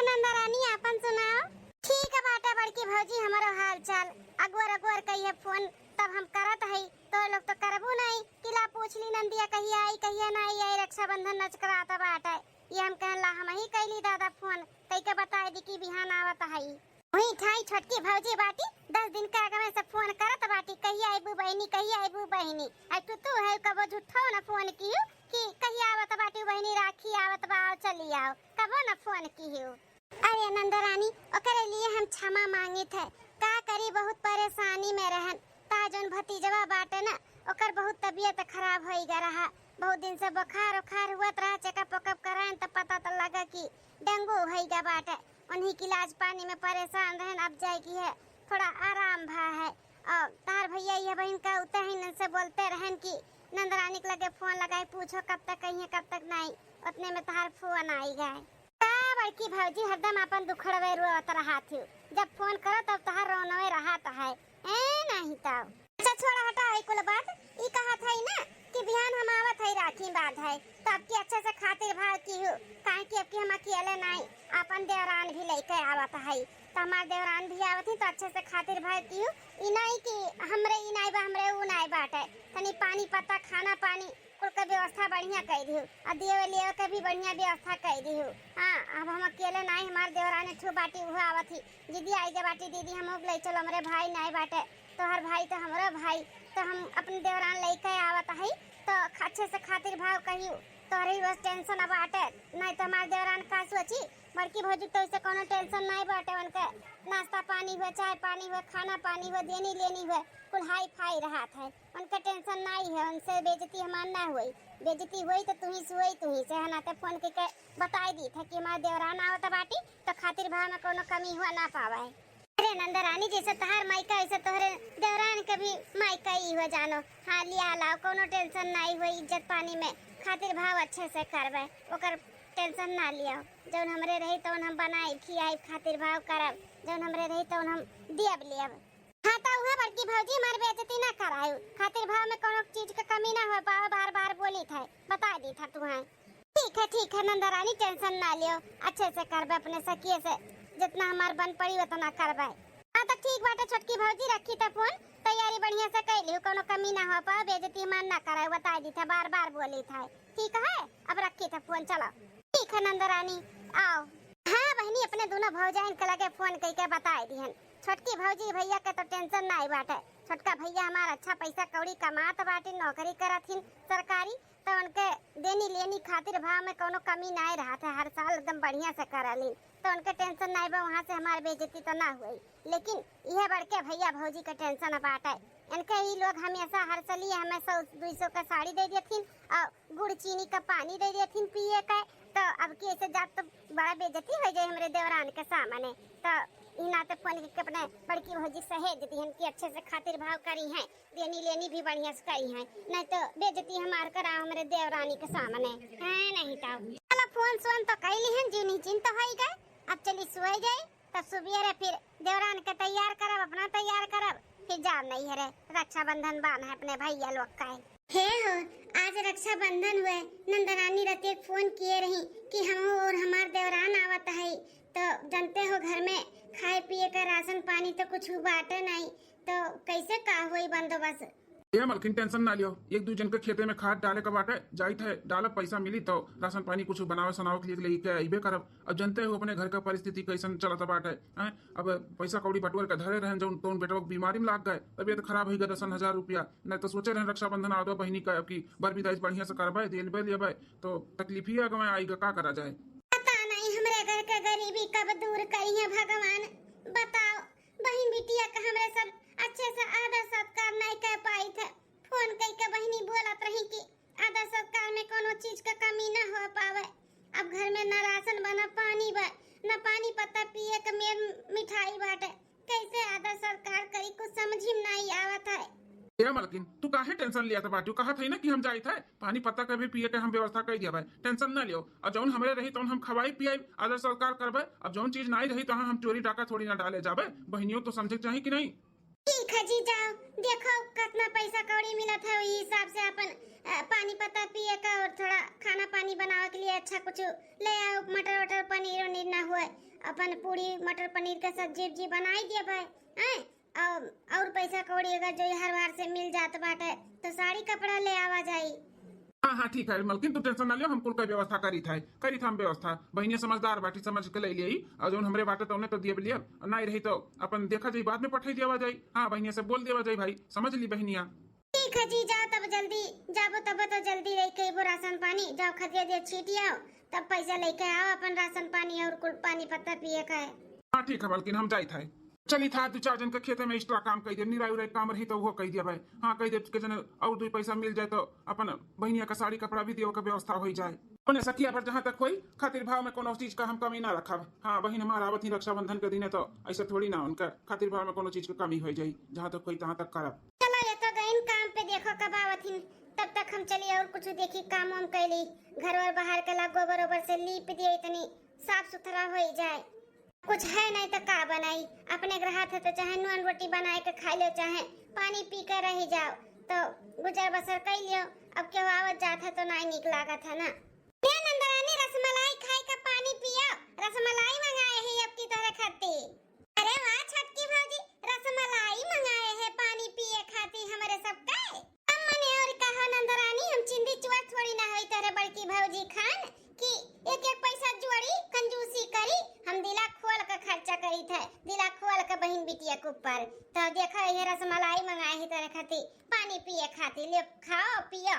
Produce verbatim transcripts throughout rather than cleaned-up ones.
नंदा रानी, आपन सुनाओ। ठीक बाटे बड़की भौजी, हमरो हाल चाल। अगुअर अगुअर कहिए फोन, तब हम करत हई, तो लोग तो करबू नहीं कि ला पूछ ली नंदिया कहिया आई, कहिया ना आई, आई रक्षाबंधन नजकरात बाटे। ये हम कहन ला हम ही कैली दादा फोन, कई के बताए दी कि बिहान आवत हई। वही ठाई छोटकी भौजी बाटी, दस दिन के आगे में से फोन करत बाटी, कहिया आइबू बहिनी, कहिया आइबू बहिनी। आई तू तू है कबो झूठो न फोन किहू कि कहिया आवत बाटी बहिनी, राखी आवत बा, आओ चली आओ, कबो न फोन किहू। अरे नंदरानी, ओकरे लिए हम क्षमा मांगित है, का करी, बहुत परेशानी में रहन। ता जौन भतीजवा बाटे ना, ओकर बहुत तबीयत खराब होई गा रहा, बहुत दिन से बुखार उखार हुआ रहा, चेकअप वेकअप कराएन त पता त लगा कि डेंगू होई गा बाटे। उन्हीं के इलाज पानी में परेशान रहन, अब जाए की है, थोड़ा आराम भा है। और तार भैया यह बहन का उतहिन से बोलते रहन कि नंदरानी के लगे फोन लगाई, पूछो कब तक आई है, कब तक नहीं। उतने में तार फोन आई गए। का बड़की भौजी हरदम अपन दुखड़वे रोवत रहत हिउ, जब फोन करो तब तहार रोनवे रहत है, ए नहीं तब। अच्छा छोड़ा हटा है कुल बात, ई कहत है ना कि बिहान हम आवत है राखी बांध है, तो आपकी अच्छे से खातिर भाव किहू, काहे कि आपकी हम अकेले नहीं, अपन देवरान भी लेके आवत है, तो हमार देवरान भी आवत ही तो अच्छे से खातिर भाव किहू। ई नहीं कि हमरे ई नहीं बा, हमरे ऊ नहीं बाटे, तनी पानी पत्ता खाना पानी कुल के व्यवस्था बढ़िया कई दिहू, आ देवे लेवे के भी बढ़िया व्यवस्था कई दिहू। हाँ, अब हम अकेले नाई, हमार देवरानी ठू बाटी उहो आवत ही। दीदी आई गे बाटी, दीदी हम ले चलो, हमरे भाई नाई बाटे, तोहर भाई तो हमरो भाई, तो हम अपने देवरान लेके आवत हई, तो अच्छे से खातिर भाव कहियो, तोहरे ही बस टेंशन अब बाटे, नहीं तो हमार देवरान का सोची। बड़की भौजी तो ऐसे कोनो टेंशन नहीं बाटे, उनके नाश्ता पानी हुए, चाय पानी हुए, खाना पानी हुए, देनी लेनी हुए, कुल हाई फाई रहत है। उनके टेंशन नाई है, उनसे बेइज्जती हमार ना होई। बेइज्जती होई तो तुही से होई, तुही से है ना। तो फोन के, के बताई दी था कि हमार देवरान आवत बाटी, तो खातिर भाव में कोनो कमी हुआ ना पावे। अरे नंदरानी, जैसे तहार मायका ऐसे तोहरे देवरान के भी मायका ही हो जानो। हाँ, लिया लाओ, कोनो टेंशन नाई होई, इज्जत पानी में खातिर भाव अच्छे से करबे, ओकर टेंशन ना लियो। जौन हमरे रही तौन हम बनाई खियाई, खातिर भाव करब, जौन हमरे रही तौन हम दियब लियब। हाँ, तो उहे बड़की भौजी हमार बेइज्जती ना करायु, खातिर भाव में कोनो चीज के कमी ना हो पावे, बार बार बोली था, बता दी था तू है। ठीक है, ठीक है नंदरानी, टेंशन ना लियो, अच्छे से करबे अपने सखिए से, जितना हमार बन पड़ी उतना करबे। हाँ, तो ठीक बाटे छोटकी भौजी, रखी था फोन, तैयारी बढ़िया से कर लियो, कोनो कमी ना हो पावे, बेइज्जती हमार ना करायु, बता दी था, बार बार बोली था। ठीक है, अब रखी था फोन, चलो। ठीक है नंदरानी, आओ। हाँ बहिनी, अपने दोनों भौजाइन के लगे फोन कई के बताए दिहन। छोटकी भौजी भैया के तो टेंशन नाई बाटे। छोटका भैया हमार अच्छा पैसा कौड़ी कमात बाटे, नौकरी करत हिन सरकारी, तो उनके देनी लेनी खातिर भाव में कोनो कमी नाई रहत है। हर साल एकदम बढ़िया से करलिन, तो उनके टेंशन नाई बा, वहाँ से हमार बेइज्जती तो ना हुई। लेकिन यह बड़के भैया भौजी के टेंशन बाटे। इनके ई लोग हमेशा हर सलिए हमें सौ दुई सौ के साड़ी दे देथिन और गुड़ चीनी का पानी दे देथिन पिए के। तो अब की ऐसे जात तो बड़ा बेइज्जती हो जाए हमरे देवरान के सामने। तो ई नाते फोन के अपने बड़की भौजी सहेज दिहन कि अच्छे से खातिर भाव करी हैं, देनी लेनी भी बढ़िया से करी हैं, नहीं तो बेइज्जती हमार करा हमरे देवरानी के सामने है। नहीं तो चलो, फोन सोन तो कैली हैं, जीनी चिंता होई गए, अब चली सोए जाए। तब सुबेरे फिर देवरान के तैयार करब, अपना तैयार करब, फिर जाब नैहरे, रक्षाबंधन बान्ह है अपने भैया लोग का। हे हो, आज रक्षाबंधन हुए, नंदरानी रतिया फोन किए रही कि हम और हमार देवरान आवत है, तो जानते हो घर में खाए पिए का राशन पानी तो कुछ बाटे नहीं, तो कैसे का होई बंदोबस्त? ए मलकिन, टेंशन ना लियो, एक दू जन के खेते में खाद डाले का बाटे, जाइत है डालब, पैसा मिली तो राशन पानी कुछ बनावे सनावे के लिए लेके अइबे करब। अब जानते हो अपने घर का परिस्थिति कैसन चलत बाटे, हैं? अब पैसा कौड़ी बटोर के धरे रहन, जौन तौन बेटवा के बीमारी में लाग गए, तबियत खराब होई गए, दसन हजार रुपया, नहीं तो सोचे रहन रक्षाबंधन आवत बा बहिनी का, अब की बर विदाई बढ़िया से करबे, देनबे लेबे, तो तकलीफिया गवे आई गा, का करा जाए? पता नहीं हमरे घर के गरीबी कब दूर करिहे भगवान, बताओ। बहिन बिटिया का हमरे सब अच्छे से आदर सत्कार नहीं कर पाई थे। फोन कई के बहिनी बोलत रही कि आदर सत्कार में कोनो चीज का कमी ना हो पावे। अब घर में ना राशन बा, ना पानी बा, ना पानी पत्ता पिए के मेर मिठाई बाटे। कैसे आदर सत्कार करी, कुछ समझ में नहीं आवत है। ए मलकिन, तू काहे टेंशन लिया था बाटू? कहा था ना कि हम जाइत है, पानी पत्ता के भी पिए के हम व्यवस्था कर दिया भाई, टेंशन ना लियो। और जौन हमरे रही तौन हम खवाई पियाई, आदर सत्कार करबे। अब जौन चीज नहीं रही तो हम चोरी डाका थोड़ी ना डाले जाबे, बहनियों तो समझे के चाही कि नहीं? ठीक है जी, जाओ, देखो कितना पैसा कौड़ी मिलत है, वही हिसाब से अपन, अ, पानी पत्ता पिए का और थोड़ा खाना पानी बनावे के लिए अच्छा कुछ ले आओ, मटर वटर पनीर वनीर ना हुए, अपन पूड़ी मटर पनीर के सब्जी उब्जी बनाई देबे, हैं? और, और पैसा कौड़ी अगर जो हर बार से मिल जात बाटे तो साड़ी कपड़ा ले आवा जाई। हाँ, हाँ, ठीक है मलकिन, तू tension ना लियो, हम कुल का व्यवस्था करी था, करी था हम व्यवस्था। बहिनिया समझदार बाटी, समझ के ले लिया, और जौन हमरे बाटे तौने तो दिए लिया, नहीं रही तो अपन देखा जाई, बाद में पठाई देवा जाई। हाँ, बहिनिया से बोल देवा जाई भाई, समझ ली बहिनिया। ठीक है जी, जाओ तब जल्दी, जाबो तब तो जल्दी लेके अइबो राशन पानी, जाओ खदिया दिया छीट आओ, तब पैसा लेके आओ अपन राशन पानी और कुल पानी पत्ता पिए का है। हाँ, ठीक है मलकिन, हम जाई था। चली था, दो चार जन के खेते में extra काम कई देब, निराई उराई काम रही तो वो कई देबे। हाँ, कई देब के जने और दो पैसा मिल जाए तो अपन बहिनिया का साड़ी कपड़ा भी देवे के व्यवस्था हो जाए। अपने सखिया पर जहाँ तक होई, खातिर भाव में कोनो चीज का हम कमी ना रखब। हाँ, बहिन हमार आवत ही रक्षाबंधन के दिने, तो ऐसे थोड़ी ना उनका खातिर भाव में कोनो चीज के कमी हो जाई। जहाँ तक होई, तहाँ तक करब। चलो, ये तो गइन काम पे, देखो कब आवत हिन, तब तक हम चली और कुछ देखी, काम वाम कैली, घर वर बाहर के ला गोबर ओबर से लीप दिए, इतनी साफ सुथरा हो जाए। कुछ है नहीं तो का बनाई, अपने ग्रहात है तो चाहे नून रोटी बनाए के खा लियो, चाहे पानी पी के रह जाओ, तो गुजर बसर कर लियो। अब केहू आवत जात है तो नहीं निक लागत है ना। ले नंदरानी, रसमलाई खाए का पानी पियो, रसमलाई मंगाए है अब की तोहरे खातिर। अरे वाह छोटकी भौजी, रसमलाई मंगाए है पानी पिए खातिर हमरे सबके। अम्मन और कहो नंदरानी, हम चिंदी चुआ थोड़ी ना होई तोहरे बड़की भौजी खान कि एक एक पैसा जोड़ी, कंजूसी करी, हम दिला खोल के खर्चा करी थे, दिला खोल के बहिन बिटिया के ऊपर। तो देखो ये रसमलाई मंगाए है तोहरे खातिर पानी पिए खातिर, ले खाओ पियो।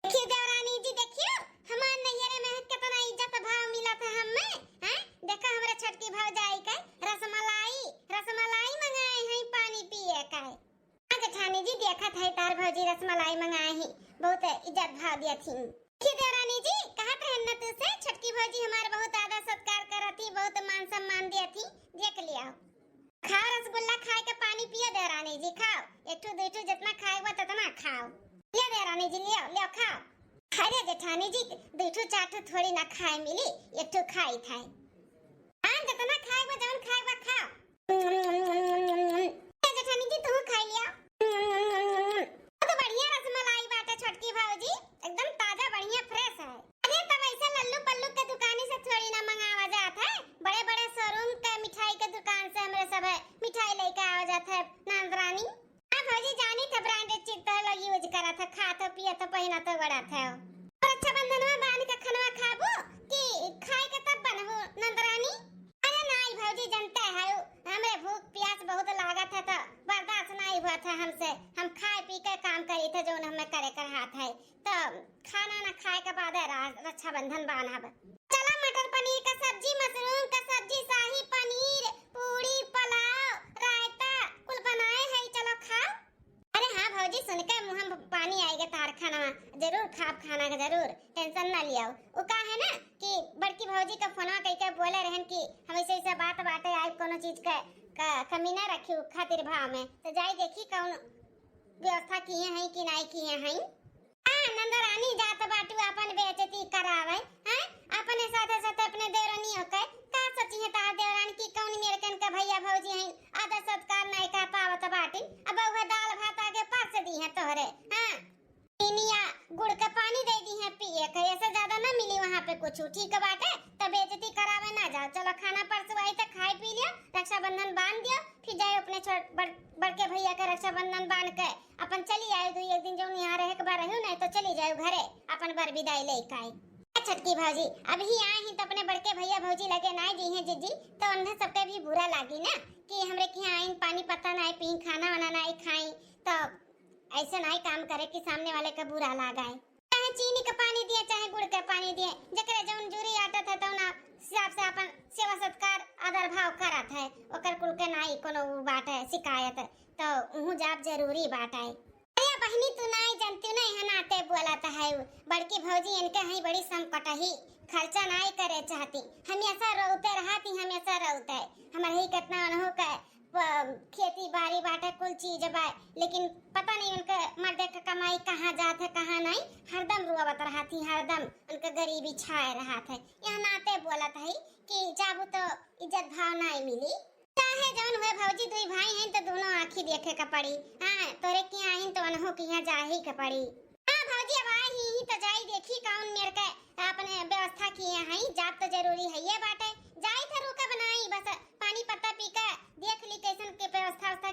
देखियो देवरानी जी, देखियो हमार नैहरे में कितना इज्जत भाव मिला था हमें, हैं? देखो हमरे छोटकी भौजाई के रसमलाई, रसमलाई मंगाए हैं पानी पिए का। हाँ जेठानी जी, देखत है तार भौजी रसमलाई मंगाए ही, बहुत इज्जत भाव दिया थी। देखियो देवरानी जी, कहत रहन न तुसे, छोटकी भौजी हमार बहुत आदर सत्कार करत ही, बहुत मान सम्मान दिया थी, देख लिया। खाओ रसगुल्ला, खाए के पानी पियो देवरानी जी, खाओ, एक ठो दो ठो जितना खाए बा ततना खाओ। ले देवरानी जी, लियो, लियो, खाओ। अरे जेठानी जी, दो ठो चार ठो थोड़ी ना खाए मिली, एक ठो खाई था। हाँ, जितना खाए बा, जौन खाए बा, खाओ। ए जेठानी जी, तू खाई लिया। बहुत बढ़िया रसमलाई बाटे छोटकी भौजी, एकदम ताजा, बढ़िया, fresh है। अरे, तब ऐसे लल्लू पल्लू के दुकानी से थोड़ी ना मंगावा जात है, बड़े बड़े showroom के मिठाई के दुकान से हमरे सब मिठाई लेके आवा जात है नंदरानी। हाँ भौजी, जानी था branded चीज तो लोग use करत है, खात हो, पियत हो, पहिनत हो, ओढ़त हो। और रक्षाबंधन में बांध के खनवा खाबू कि खाए के तब बनबू नंदरानी? अरे नाई भौजी, जनते है हमरे भूख प्यास बहुत लागत है तो बर्दाश्त नाई हुआ था हमसे, हम खाए पी के काम करी थे जौन हमें करे कर हाथ है, तो खाना ना खाए के बाद रा-, रक्षाबंधन बांधब। चला मटर पनीर का सब्जी, mushroom का सब्जी, शाही पनीर, पूड़ी, पुलाव, रायता कुल बनाए है, चलो खाओ। अरे हाँ भौजी, सुन के मुँह में पानी आएगा तार खाना, जरूर खाब खाना का जरूर, tension ना लियाओ। वो का है ना कि बड़की भौजी का फोनवा कई के बोले रहन कि हम ऐसे ऐसे बात बाटे, आए कोनो चीज का, का कमी ना रखी खातिर भाव में, तो जाई देखी कौन व्यवस्था किए हैं कि नहीं किए हैं। हाँ, नंदरानी जात बाटू अपन बेइज्जती करावे, हैं? अपने साथे साथे अपने देवरनियों के। का सोची है तार देवरानी कि कौन मेरकन के भैया भौजी हैं, आदर सत्कार नहीं कर पावत बाटिन। अब वह दाल भात आगे परस दी है तोहरे, हाँ? चीनिया गुड़ के पानी दे दी है पिए के, ऐसे ज्यादा ना मिली वहाँ पे कुछ, ठीक बाटे? तो बेइज्जती करावे ना जाओ, चलो खाना परसवाई तो खाए पी लियो, रक्षाबंधन बांध दियो, फिर जाए अपने छोट बड़, बड़के भैया के रक्षाबंधन बांध के अपन चली आए, दू एक दिन जौन यहाँ रहे के बा रहो, नहीं तो चली जाए घरे अपन बर विदाई ले के आई। ए छोटकी भौजी, अभी आए ही तो अपने बड़के भैया भौजी लगे ना दी हैं जीजी, तो उन्हें सबके भी बुरा लागी ना कि हमरे के यहाँ आइन, पानी पत्ता ना पी, खाना वाना ना खाई, तो ऐसे ना काम करे कि सामने वाले का बुरा लागाए। चाहे चीनी का पानी दिए, चाहे गुड़ का पानी दिए, जकरे जौन जूरी आटत है, तौन हिसाब से अपन सेवा सत्कार, आदर भाव करत है, ओकर कुल के नाई कोनो उ बात है शिकायत, तो उहू जाब जरूरी बात है। अरे बहिनी, तू नाई जानती ना, यहाँ नाते बोलत है, बड़की भौजी इनके हैं बड़ी संकटही, खर्चा नाई करे चाहती, हमेशा रोते रहती, हमेशा रोते। हमर ही कितना अनहो का प-, खेती बाड़ी बाटे, कुल चीज बा, लेकिन पता नहीं उनके मर्दे के कमाई कहाँ जात है, कहाँ नहीं, हरदम रोवत रहत ही, हरदम उनके गरीबी छाए रहत है। यहाँ नाते बोलत है कि जाबू तो इज्जत भाव नहीं मिली। चाहे जौन हुए भौजी, दुई भाई हैं तो दोनों आँखी देखे के पड़ी। हाँ, तोरे के यहाँ आइन तो उनहू के यहाँ जाही के पड़ी। हाँ भौजी, अब आए ही, ही तो जाई देखी कौन मेर के अपने व्यवस्था किए हैं, जाब तो जरूरी है ये बाटे। जाई थे रुकब नाई,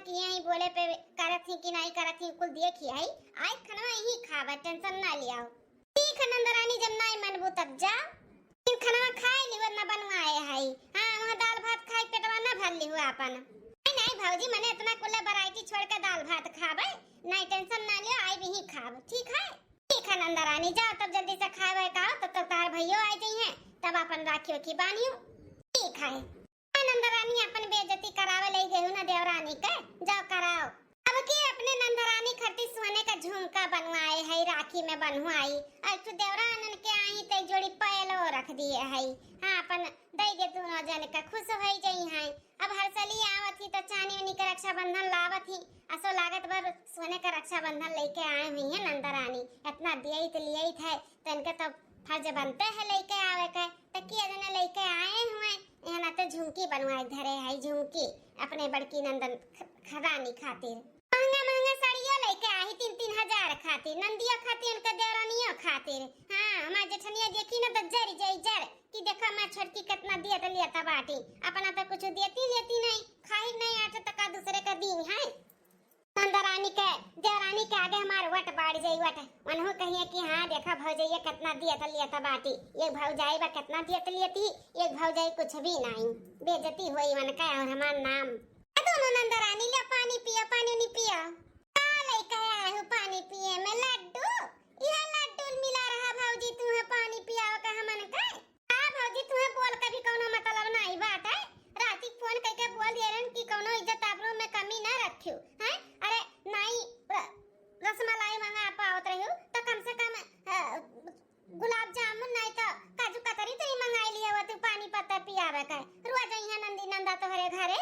यही बोले पे करत ही कि नाहीं करत ही, कुल देखी आई। आई खनवा यही खाबे, tension ना लियाओ। ठीक है नंदरानी, जब नाहीं मनबू तब जा। फिर खनवा खाए लियो ना बनवाए है। हाँ, वहाँ दाल भात खाए पेटवा ना भर लियो आपन। नाहीं, नाहीं भौजी, मने इतना कुल variety छोड़ के दाल भात खाबे। नाहीं, tension ना लियो, आई भी खाब, ठीक है? ठीक है नंदरानी, जाओ तब जल्दी से खाए वाए का, तब तक तार भैयो आ जाइए, तब अपन राखी ओखी बांधियो। ठीक है। नंदरानी अपन बेइज्जती करावे लई गई ना देवरानी के, जाओ कराओ। अब की अपने नंदरानी खातिर सोने का झुमका बनवाए है, राखी में बनवाई। और तू देवरानन के आई तो एक जोड़ी पायलो रख दिए है। हाँ, अपन दई दे दोनों जन का, खुश हो जाई है। अब हर साल ही आवत ही तो चानी उनी के रक्षाबंधन लावत ही, असो लागत भर सोने का रक्षाबंधन लेके आए हुई है नंदरानी। इतना दियई तो लियई थे, तो इनके तो फर्ज बनते है लेके आवे के। तो किया जने लेके आए हुए, यहाँ ना तो झुमकी बनवाए धरे है, झुमकी अपने बड़की नंदन ख-, ख-, रानी खातिर। महंगा महंगा साड़ियों लेके आई, तीन तीन हजार खातिर, नंदियों खातिर, उनके देवरानियों खातिर। हाँ, हमार जेठनिया देखी ना तो जर जाई जर कि देखो हमार छोटकी कितना दियत लियत बाटी, अपना तो कुछ देती लेती नहीं, खाई नहीं आठ टका दूसरे का दी है। नंदरानी के, देवरानी के आगे हमार वट बाढ़ जाई वट। उनहु कहिए कि हाँ, देखा भौजैया कितना दियत लियत बाटी। एक भौजाई बा कितना दियत लियती, एक भौजाई कुछ भी नाई। बेइज्जती होई उनका और हमार नाम। ए दोनों नंदरानी, ले पानी पियो, पानी उनी पियो। का लेके आए हो पानी पिए में? लड्डू? यह लड्डू मिला रहा भौजी, तुम्हें पानी पियाओ का हमन का? का भौजी, तुम्हें बोल के भी कौनो मतलब नाई बाटे। राती फोन करके बोल दिए रहन कि कौनो इज्जत आबरू में कमी ना रखियो, हैं? अरे नाई र-, रसमलाई मंगा पावत रहियो तो कम से कम, अ, गुलाब जामुन नाई तो काजू कतरी तो ही मंगाई लिया हुआ तू पानी पत्ता पियावे के। रोज अइहे नंदी नंदा तोहरे घरे।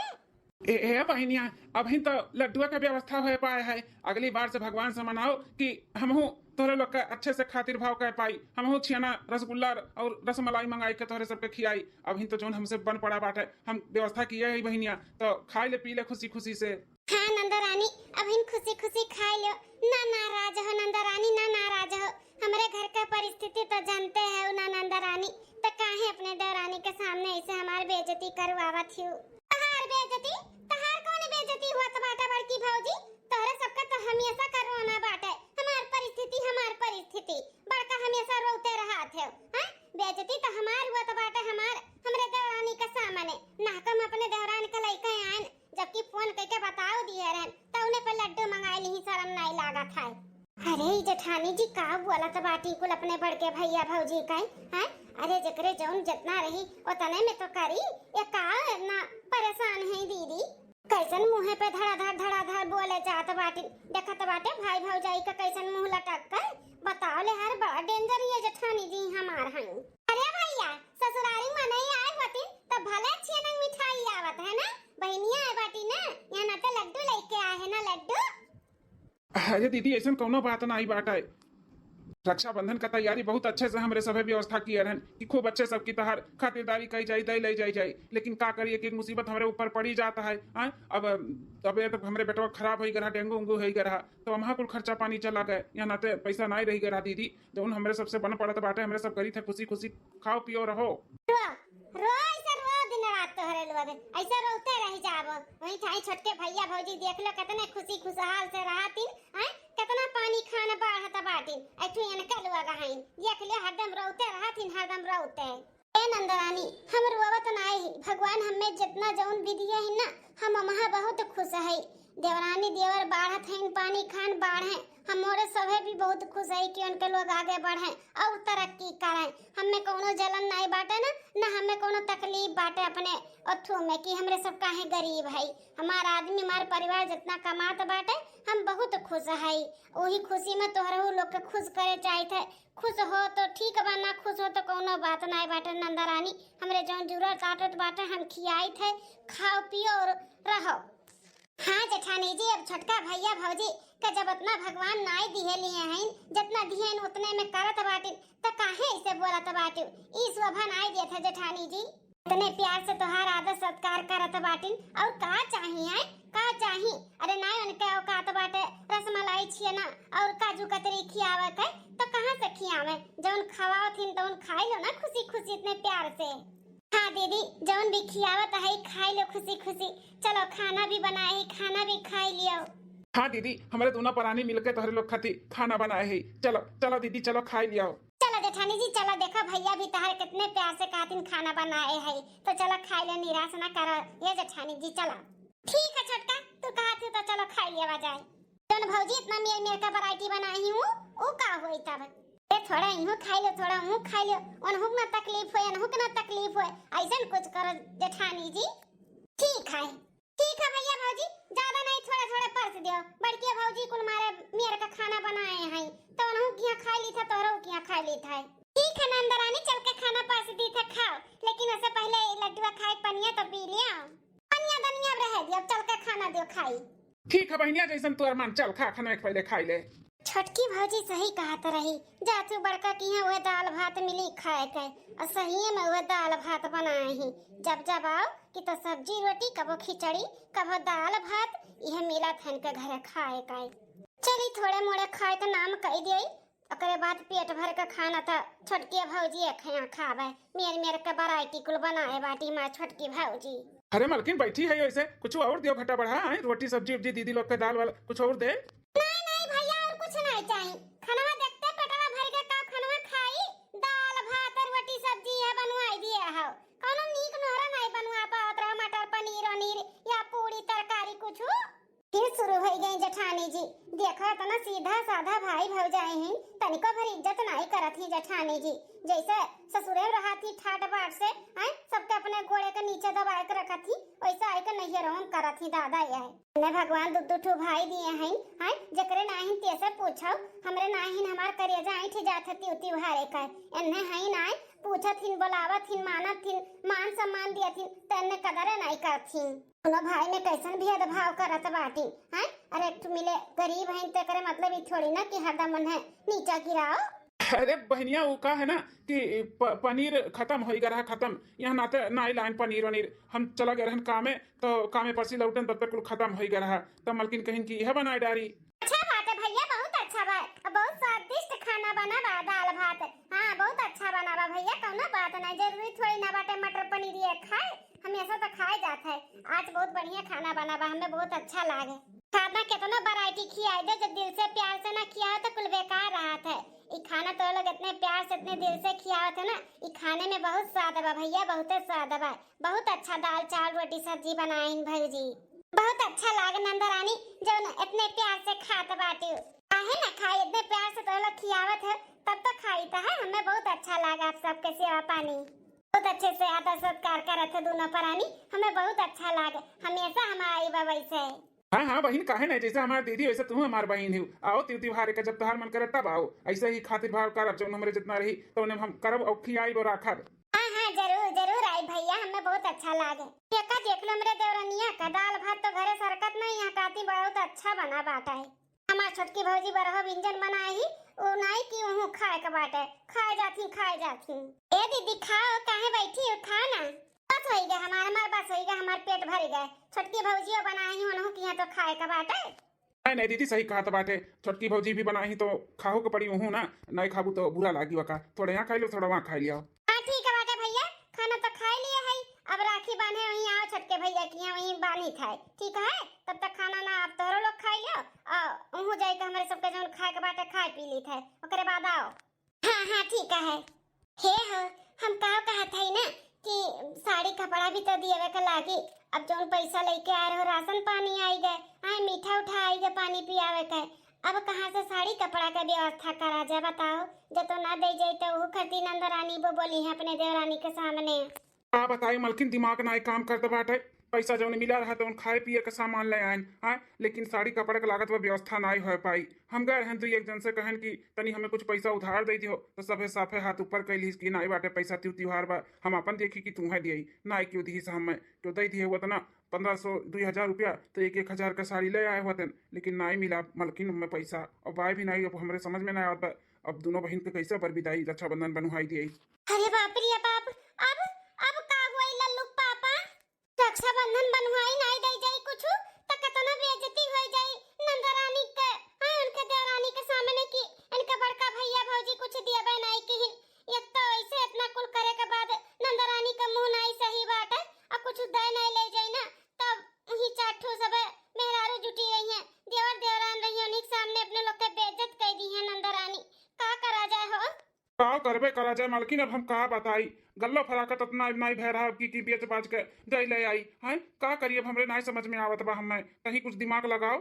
ए, ए बहिनिया, अबहिन तो लड्डुआ के व्यवस्था होए पाए है। अगली बार से भगवान से मनाओ कि हमहू तोहरे लोग के अच्छे से खातिर भाव कर पाई, हमहू छियाना रसगुल्ला और रसमलाई मंगाई के तोहरे सबके खियाई। अबहिन तो जौन हमसे बन पड़ा बाटे, हम व्यवस्था किए है बहिनिया, तो खाई ले पी ले खुशी खुशी से। हाँ नंदा रानी, अबहिन खुशी खुशी खाई लो, ना नाराज हो नंदा रानी, ना नाराज हो। हमरे घर का परिस्थिति तो जानते है ना नंदा रानी, तो काहे अपने देवरानी के सामने ऐसे हमार बेइज्जती करवावत हियो? तहार बेइज्जती? तहार कौन बेइज्जती हुआ तो बाटे बड़की भौजी? तोहरे सबका तो हमेशा का रोना बाटे, हमार परिस्थिति, हमार परिस्थिति। बड़का हमेशा रोते रहत है, हैं? बेइज्जती तो हमार हुआ तो बाटे, हमार, हमरे देवरानी के सामने। ना हम अपने देवरान के लइके आएन, जबकि फोन करके बताओ दिए रहन, तो उन्हें पे लड्डू मंगाए ली, शर्म नहीं लागत है। अरे ई जेठानी जी का बोलत बाटी कुल अपने बड़के भैया भौजी का, हैं? अरे जेकरे जौन जितना रही उतने में तो करी, ये का इतना परेशान है दीदी? कैसन मुँहे पे धड़ाधड़ धड़ाधड़ बोले जात बाटी, देखत बाटे भाई भौजाई का कैसन मुँह लटक कर। बताओ ले हर बड़ा danger ये जेठानी जी हमार हैं। अरे भैया ससुरारी मनई आए होती तो भले छियनंग मिठाई आवत है ना, बहिनिया आए बाटी ना, यहाँ ना तो लड्डू लेके आए है ना लड्डू। अरे दीदी, ऐसन कौनो बात नाई बाटे। रक्षाबंधन का तैयारी बहुत अच्छे से हमरे सभे व्यवस्था किए रहन कि खूब अच्छे सबकी तहार खातिरदारी कई जाई, दई लई जाई जाई। लेकिन का करी, एक एक मुसीबत हमरे ऊपर पड़ी जात है। हाँ, अब, अब ये तो हमरे बेटवा खराब होई गए रहा, डेंगू उंगू होई गए रहा, तो वहाँ कुल खर्चा पानी चला गए। यहाँ नाते पैसा नाई रही गए रहा दीदी, जौन हमरे सबसे बन पड़त बाटे, हमरे सब करी थे खुशी खुशी खाओ पियो रहो। रो, रो ऐसे रो दिन रात तोहरे लोग, ऐसे रोते रह जाबो। वहीं ठाई छोटके भैया भौजी देख लो, कितने खुशी खुशहाल से रहतिन, हैं? कितना पानी खान बाढ़त बाटिन, ऐठू इनके लोग हैं, देख लियो हरदम रोते रहतिन, हरदम रोते। ए नंदरानी, हम रोवत नाई ही, भगवान हमें जितना जौन भी दिए ही ना, हम वहाँ बहुत खुश है। देवरानी देवर बाढ़त हैं, पानी खान बाढ़े, हमरे सभे भी बहुत खुश है कि उनके लोग आगे बढ़े और तरक्की करें। हमें कौनो जलन नाई बाटे ना, ना हमें कौनो तकलीफ बाटे अपने अथू में कि हमरे सब काहे गरीब है। हमार आदमी, हमार परिवार जितना कमात बाटे, हम बहुत खुश है। वही खुशी में तोहरहू लोग के खुश करे चाहित है। खुश हो तो ठीक बा, ना खुश हो तो कौनो बात नाई बाटे नंदरानी। हमरे जौन जरूरत आटत बाटे हम खियाइत है, खाओ पियो और रहो। हाँ जेठानी जी, अब छोटका भैया भौजी का जब उतना भगवान नाई दिहे लिए हैं, जितना दिहे हैं उतने में करत बाटिन, त काहे ऐसे बोलत बाटिन? ई शोभा नाई देत है जेठानी जी। इतने प्यार से तोहार आदर सत्कार करत बाटिन, और का चाही है, का चाही? अरे नाई उनके औकात बाटे रसमलाई छियना और काजू कतरी खियावे के, तो कहाँ से खियावे? जौन खवावत हिन तौन खाई लो ना खुशी खुशी इतने प्यार से। हाँ दीदी, जौन भी खियावत है खाई लो खुशी खुशी। चलो खाना भी बनाए है, खाना भी खाई लियो। हाँ दीदी, हमरे दोनों परानी मिलके तोहरे लोग खातिर खाना बनाए है। चलो चलो दीदी, चलो खाई लियो। चलो जेठानी जी, चलो, देखो भैया भी तोहरे कितने प्यार से कहतिन खाना बनाए है, तो चलो खाई ले, निराश ना करो ये जेठानी जी। चलो ठीक है छोटका, तू कहत हो तो चलो खाई लिया जाए। जौन भौजी इतना मेर मेर का वैरायटी बनाई हूँ, ऊ का होई तब? ए, थोड़ा इहू खाई लो, थोड़ा उहू खाई लो, उनहू के ना तकलीफ होए, उनहू के ना तकलीफ होए, ऐसन कुछ करो जेठानी जी। ठीक है, ठीक है भैया भौजी, ज्यादा नहीं, थोड़ा थोड़ा परस दियो। बड़की भौजी कुल मारे मेर का खाना बनाए हैं, तो उनहू किहाँ खाई ली था, तोहरो किहाँ खाई ली था। ठीक है नंदरानी, चल के खाना परस दी था, खाओ, लेकिन उससे पहले लड्डुआ खाए, पनिया तो पी लिया। पनिया दनिया अब रहे दियो, अब चल के खाना दियो खाई। ठीक है बहिनिया, जैसन तोर मन, चल खा, खाना एक पहले खाई ले। छोटकी भौजी सही कहत रही, जा तू बड़का किहाँ उहे दाल भात मिली खाए के, और सही में उहे दाल भात बनाए ही। जब जब आओ कि तो सब्जी रोटी, कबो खिचड़ी, कबो दाल भात, यह मिलत है इनके घरे खाए के। चली थोड़े मोड़े खाए के नाम कह दिए, ओकरे बाद पेट भर के खाना त छोटकी भौजी एक यहाँ खावे। मेर मेर के वैरायटी कुल बनाए बाटी माँ छोटकी भौजी। अरे मलकिन, बैठी है ऐसे, कुछ और दियो, घटा बढ़ा है, रोटी सब्जी उब्जी दीदी लोग के दाल वाल कुछ और दे। नहीं नहीं भैया, और कुछ नहीं चाहिए। खानवा देखते पेटवा भर के का खानवा खाई, दाल भात और रोटी सब्जी है बनवाई दिए हो, कौनो नीक नोहरा नहीं बनवा पावत रहो, मटर पनीर वनीर या पूरी तरकारी कुछ। फिर शुरू हो गई जेठानी जी। देखो, इतना सीधा साधा भाई भौजाई हैं, तनिको भर इज्जत नाई करत ही जेठानी जी। जैसे ससुरे में रहत ही ठाट बाट से, हैं, सबके अपने गोड़े के नीचे दबाए के रखत ही, वैसे आई के नैहरों में करत ही दादा। यह ने भगवान दू दू ठो भाई दिए हैं, हैं, जकरे नाहिन तेसे पूछो, हमरे नाहिन हमार करेजा ऐंठ जात है तिउती भारे का। एन्ने हैं नाई, पूछत हिन, बोलावत हिन, मानत हिन, मान सम्मान दियत हिन, त एन्ने कदरे नाई करत हिन। दोनों भाई में कैसन भेदभाव करत बाटी, हैं? अरे, एक ठो मिले गरीब हैं, तो एकरे मतलब ई थोड़ी ना कि हरदम उन्हें नीचा गिराओ। अरे बहनिया, वो का है ना कि प-, पनीर खत्म होई गा रहा, खत्म। यहाँ नाते नाई लाइन पनीर वनीर। हम चला गए रहन कामे, तो कामे परसी लौटन, तब तक कुल खत्म होई गा रहा। तब मलकिन कहिन कि यह बनाए डारी। अच्छा बात है भैया, बहुत अच्छा बा, बहुत स्वादिष्ट खाना बना बा, दाल भात। हाँ, बहुत अच्छा बना बा भैया, कौनो बात नहीं, जरूरी थोड़ी ना बाटे मटर पनीर ये खाए। हमेशा तो खाए जात है। आज बहुत बढ़िया खाना बना बा, हमें बहुत अच्छा लागे। खाना केतनो वैरायटी खियाए दे, जब दिल से प्यार से ना खियाओ तो कुल बेकार रहत है। ई खाना तो लोग इतने प्यार से, इतने दिल से खियावत है ना, ई खाने में बहुत स्वाद बा भैया, बहुते स्वाद बा। बहुत अच्छा दाल चावल रोटी सब्जी बनाइन भौजी। बहुत अच्छा लाग नंदरानी, जौन इतने प्यार से खात बाटे। काहे ना खाई, इतने प्यार से तो लोग खियावत है, तब तो खाई तो है। हमें बहुत अच्छा लागा आप सबके सेवा पानी। बहुत अच्छे से आदर सत्कार करत है दोनों परानी, हमें बहुत अच्छा लागे। हमेशा हमारा आई बा वैसे। हाँ हाँ बहिन, काहे नहीं, जैसे हमार दीदी वैसे तू हमार बहिन हो। आओ तिउ तिहार का जब तोहार मन करे तब आओ, ऐसे ही खातिर भाव करब, जौन हमरे जितना रही तो उन्हें हम करब और खियाई और राखब। हाँ हाँ, जरूर जरूर आई भैया, हमें बहुत अच्छा लागे। देखा देख लो हमरे देवरनिया का, दाल भात तो घरे सरकत नहीं, यहाँ काती बहुत अच्छा बना बाटा है। हमार छोटकी भौजी बरहो व्यंजन बनाए ही, उ नाई कि उहू खाए के बाटे, खाए जाथी, खाए जाथी। ए दीदी खाओ, काहे बैठी हो, खाओ ना। बस होई गए हमार, हमार बस होई गए, हमार पेट भर गए। छोटकी भौजियो बनाए ही, उनहू किहाँ तो खाए के बाटे। नहीं नहीं दीदी, सही कहत बाटे, छोटकी भौजी भी बनाई ही तो खाहू के पड़ी उहू ना, नहीं खाबू तो बुरा लागी वका। थोड़े यहाँ खाई लो, थोड़ा वहाँ खाई लियो। हाँ ठीक है बाटे भैया, खाना तो खाई लिए है, अब राखी बांधे वहीं आओ छोटके भैया किहाँ, वहीं बांधी था, ठीक है? तब तक खाना ना आप तोहरो लोग खाई लियो, और उहू जाए के हमरे सबके जौन खाए के बाटे खाए पी ली थे, ओकरे बाद आओ। हाँ हाँ ठीक है। हे हो, हम का कहत है ना कि साड़ी कपड़ा भी तो दिएवे के लागी। अब जौन पैसा लेके आए रहो, राशन पानी आई गए, आए मीठा उठा आई गए, पानी पियावे के, अब कहाँ से साड़ी कपड़ा के व्यवस्था करा जाए बताओ? जब तो ना दे जाए तो वो खरती नंदरानी वो बोली है अपने देवरानी के सामने। का बताई मलकिन, दिमाग नाई काम करत बाटे। पैसा जौन मिला रहा तौन खाए पिए के सामान ले आएन, हाँ, लेकिन साड़ी कपड़ा के लागत बा व्यवस्था नाई हो पाई। हम गए रहन दुई एक जन से कहन कि तनी हमें कुछ पैसा उधार दे दियो, तो सभे साफे हाथ ऊपर कैलिस कि नाई बाटे पैसा, तिउ तिहार बा, हम अपन देखी कि तू है दिए, नाई क्यों दिहिस हमें, क्यों दे दिए हुआ तना पन्द्रह सौ, दुई हजार रुपया, तो एक एक हजार का साड़ी ले आए हुआ तन, लेकिन नाई मिला मलकिन हमें पैसा, और बाय भी नाई, अब हमरे समझ में ना आवत बा। अब दोनों बहिन के कैसे बरविदाई रक्षाबंधन बन्हुआई दिए। अरे बाप रे बाप, अब, अब का हुआ लल्लू पापा? रक्षाबंधन बन्हुआई नाई दे जाई कुछु, त कतना बेइज्जती होई जाई नंदरानी के, हाँ, उनके देवरानी के सामने कि इनके बड़का भैया भौजी कुछ दियबे नाई किहिन। एक तो ऐसे इतना कुल करे के बाद नंदरानी के मुंह नाई का करबे करा जाए मलकिन, अब हम का बताई। गल्लो फराकत अतना नाई भय रहा अब की, की बेच बाच के दे ले आई। हैं, का करी, अब हमरे नाई समझ में आवत बा। हमें कहीं कुछ दिमाग लगाओ।